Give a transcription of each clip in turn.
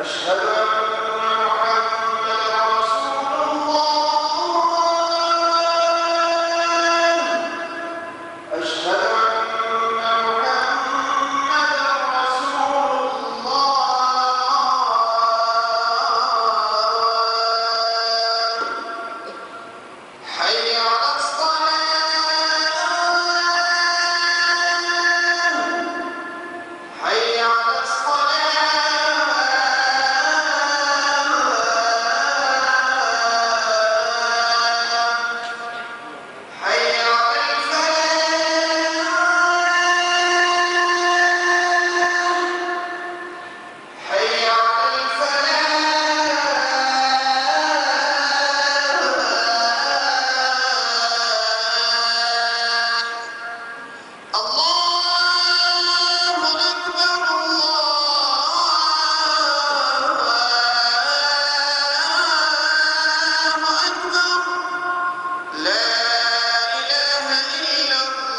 أشهد أن محمدا رسول الله. أشهد أن محمدا رسول الله. حي على الصلاة، حي على الصلاة. حي على الفلاح، حي على الفلاح. الله أكبر، الله أكبر، لا إله إلا الله.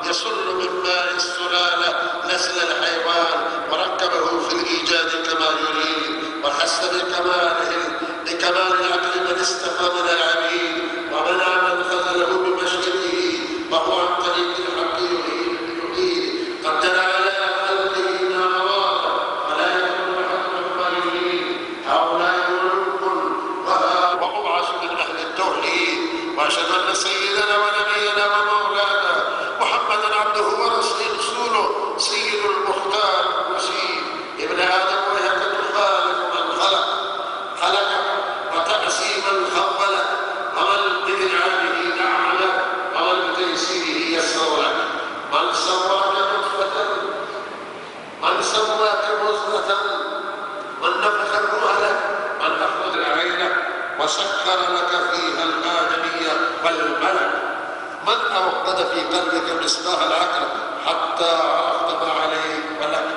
يصل من ماء السلالة نسل الحيوان، وركبه في الإيجاد كما يريد، وحس بكماله بكمال العقل من استفى من العبيد، ومنع من خذله بمشيئته، وهو عن طريق الحق يعيد. قدر على خلقه ما أراد، ولا يكون حكما ما يريد. هؤلاء ملوك وأبعث من أهل التوحيد. وأشهد أن سيدنا ونبينا ومولانا محمدا عبده ورسوله، سيد المختار المسيد. ابن آدم وياك تخالف من خلق خلقك، وتأسي من خولك، ومن بإنعامه نعمك، ومن بتيسيره يسر لك. من سواك نطفة، من سواك مزنة، من نفخ الروح لك، من أخرج عينك وسخر لك فيها الآدمية والملك، من أوقد في قلبك مصباح العقل حتى عرفت ما عليك ولك.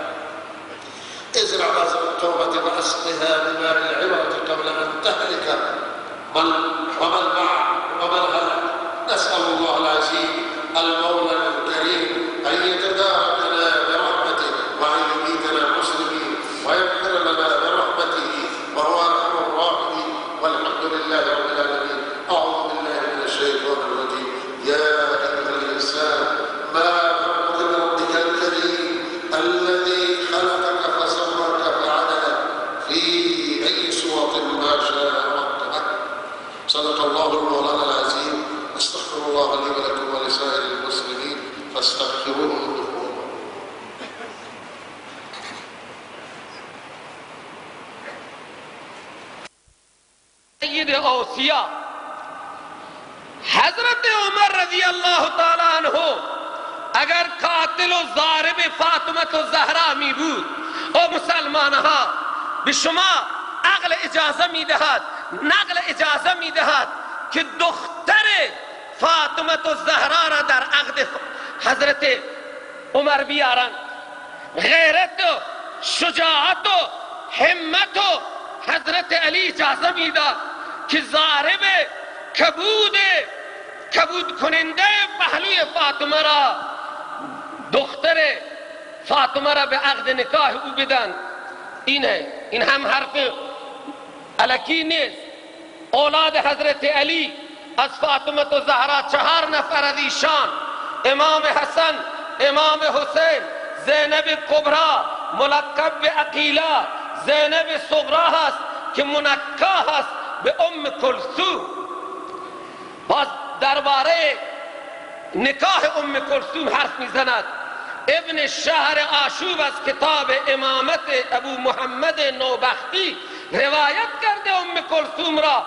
ازرع بذر التوبة وأسقها بماء العبرة قبل أن تهلك من ومن مع ومن هلك. نسأل الله العزيز المولى الكريم أن يتداركنا برحمته، وأن يميتنا مسلمين، ويغفر لنا برحمته، وهو أرحم الراحمين. والحمد لله رب العالمين. أعوذ بالله من الشيطان الرجيم. يا أيها الإنسان ما غرك بربك الكريم الذي خلقك فسواك فعدلك في أي صورة ما شاء ركبك. صدق الله المولانا العظيم. أستغفر الله لي ولكم ولسائر المسلمين فاستغفروه إنه هو الغفور. سید اوصیا حضرت عمر رضی اللہ تعالی عنہ اگر قاتل و ضارب فاطمة الزهرا می بود، او مسلمان ها به شما عقل اجازه می دهد، نقل اجازه می دهد که دختر فاطمة الزهرا را در عقد حضرت عمر بیارند. غیرت و شجاعت و همت و حضرت علی اجازه میداد که ضارب کبود کننده پهلوی فاطمه را، دختر فاطمه را به عقد نکاح او بدن. اینه، این هم حرف الکی نیست. اولاد حضرت علی از فاطمه و زهرا 4 نفر از ایشان، امام حسن، امام حسین، زینب کبرا ملقب به عقیله، زینب صغرا هست که منکا هست به ام کلثوم. باز درباره نکاح ام کلثوم حرف میزند. ابن شهر آشوب از کتاب امامت ابو محمد نوبختی روایت کرده ام کلثوم را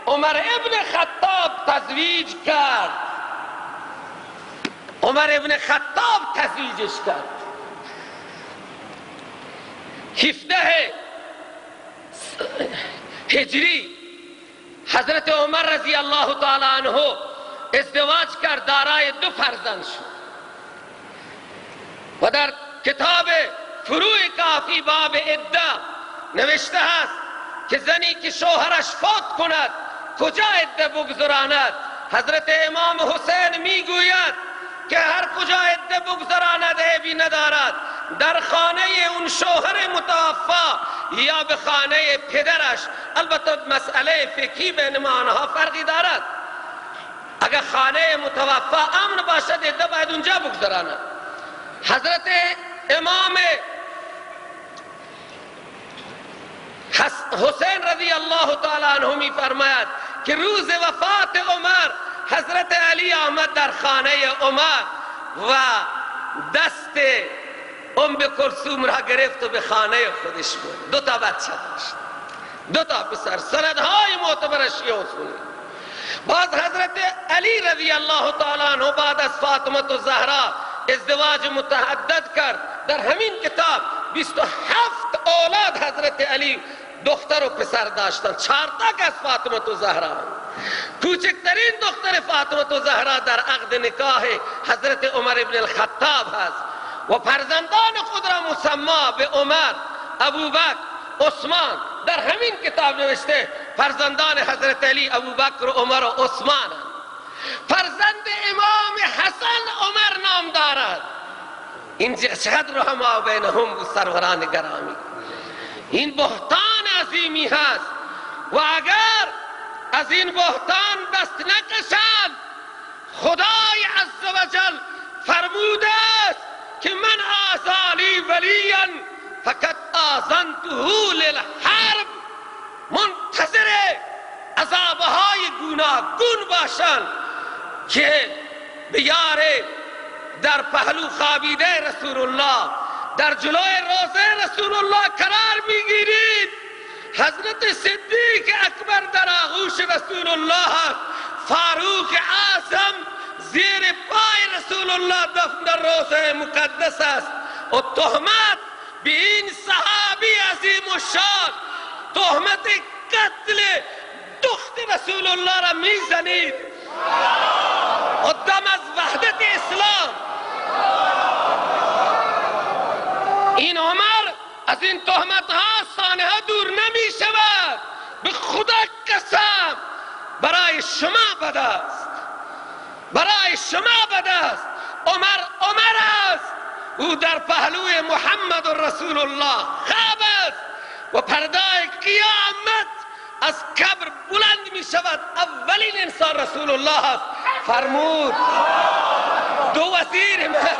عمر ابن خطاب تزویج کرد. عمر ابن خطاب تزویجش کرد. 17 هجری حضرت عمر رضی الله تعالی عنه ازدواج کرد، دارای 2 فرزند شد. و در کتاب فروع کافی باب عده نوشته است که زنی که شوهرش فوت کند کجا عده بگذراند؟ حضرت امام حسین میگوید که هر کجا عده بگذراند عیبی ندارد. بگذراند در خانه اون شوهر متوفا یا به خانه پدرش. البته مسئله فقهی بین ما آنها فرقی دارد. اگر خانه متوفا امن باشد عده باید اونجا بگذراند. حضرت امام حسین رضی الله تعالی عنه می فرماید که روز وفات عمر حضرت علی آمد در خانه عمر و دست ام کلثوم را گرفت و به خانه خودش برد. دو تا بچه داشت، دو تا پسر. سندهای معتبر شیعه و سنی. باز حضرت علی رضی الله تعالی عنه بعد از فاطمه و زهرا ازدواج متعدد کرد. در همین کتاب 27 اولاد حضرت علی دختر و پسر داشتند. 4 تا از فاطمه و زهرا. کوچکترین دختر فاطمه و زهرا در عقد نکاح حضرت عمر ابن الخطاب هست و فرزندان خود را مسما به عمر، ابوبکر، عثمان. در همین کتاب نوشته فرزندان حضرت علی ابوبکر و عمر و عثمان. فرزند امام حسن عمر نام دارد. این چقدر رحما بینهم بود سروران گرامی. این بهتان عظیمی هست و اگر از این بهتان دست نکشند، خدای عزوجل فرموده است که من آزالی ولیا فقط آزنته للحرب. منتظر عذابهای گوناگون باشند که بیار در پهلو خوابیده رسول الله، در جلوی روضه رسول الله قرار میگیرید. حضرت صدیق اکبر در آغوش رسول الله، فاروق اعظم زیر پای رسول الله دفن در روضه مقدس است و تهمت به این صحابی عظیم و شان، تهمت قتل دخت رسول الله را میزنید و دم از وحدت اسلام. این عمر از این تهمت ها سانحه دور نمی شود. به خدا قسم برای شما بد است، برای شما بد است. عمر عمر است، او در پهلوی محمد رسول الله خواب است و پردای قیامت از قبر بلند می شود. اولین انسان رسول الله است. فرمود دو وزیر من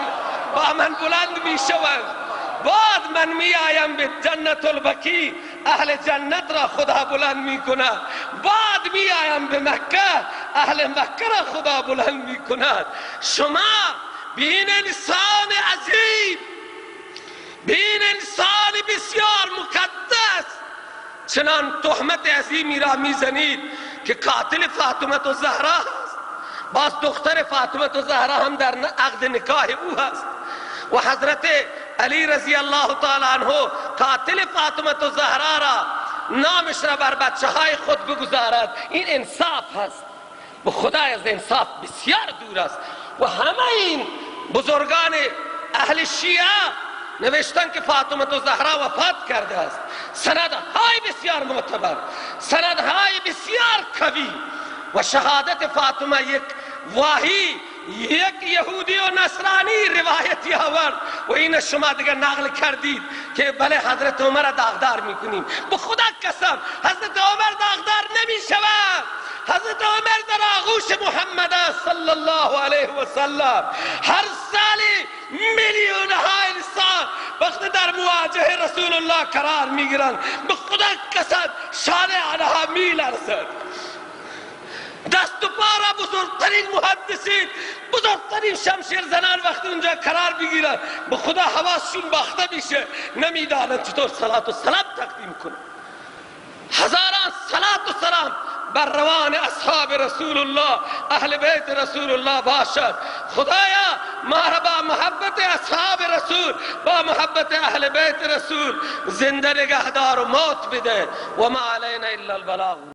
با من بلند می شوند، بعد من می آیم به جنت البقیع، اهل جنت را خدا بلند می کند. بعد می آیم به مکه، اهل مکه را خدا بلند می کند. شما به این انسان عظیم، به این انسان بسیار مقدس چنان تهمت عظیمی را میزنید که قاتل فاطمه و زهرا است. باز دختر فاطمه و زهرا هم در عقد نکاح او هست و حضرت علی رضی الله تعالی عنه قاتل فاطمه و زهرا را نامش را بر بچه های خود بگذارد. این انصاف هست. به خدای از انصاف بسیار دور است. و همه این بزرگان اهل شیعه نوشتن که فاطمه و زهرا وفات کرده است. سندهای بسیار معتبر، سندهای بسیار قوی و شهادت فاطمه یک واهی، یک یهودی و نصرانی روایتی آورد و این شما دیگر نقل کردید که بله حضرت عمر داغدار میکنیم. به خدا قسم حضرت عمر داغدار نمیشود. حضرت عمر در آغوش محمد صلی الله علیه و سلم. هر سال میلیون ها انسان وقت در مواجهه رسول الله قرار میگیرند، به خدا قسم شانه آنها میلرزد. دست و پا را بزرگترین محدثین، بزرگترین شمشیر زنان وقتی اونجا قرار بگیرن، به خدا حواسشون باخته میشه، نمیدانند چطور صلات و سلام تقدیم کنن. هزاران صلات و سلام بر روان اصحاب رسول الله، اهل بیت رسول الله باشد. خدایا ما را با محبت اصحاب رسول، با محبت اهل بیت رسول زنده نگهدار و موت بده. و ما علینا الا البلاغ.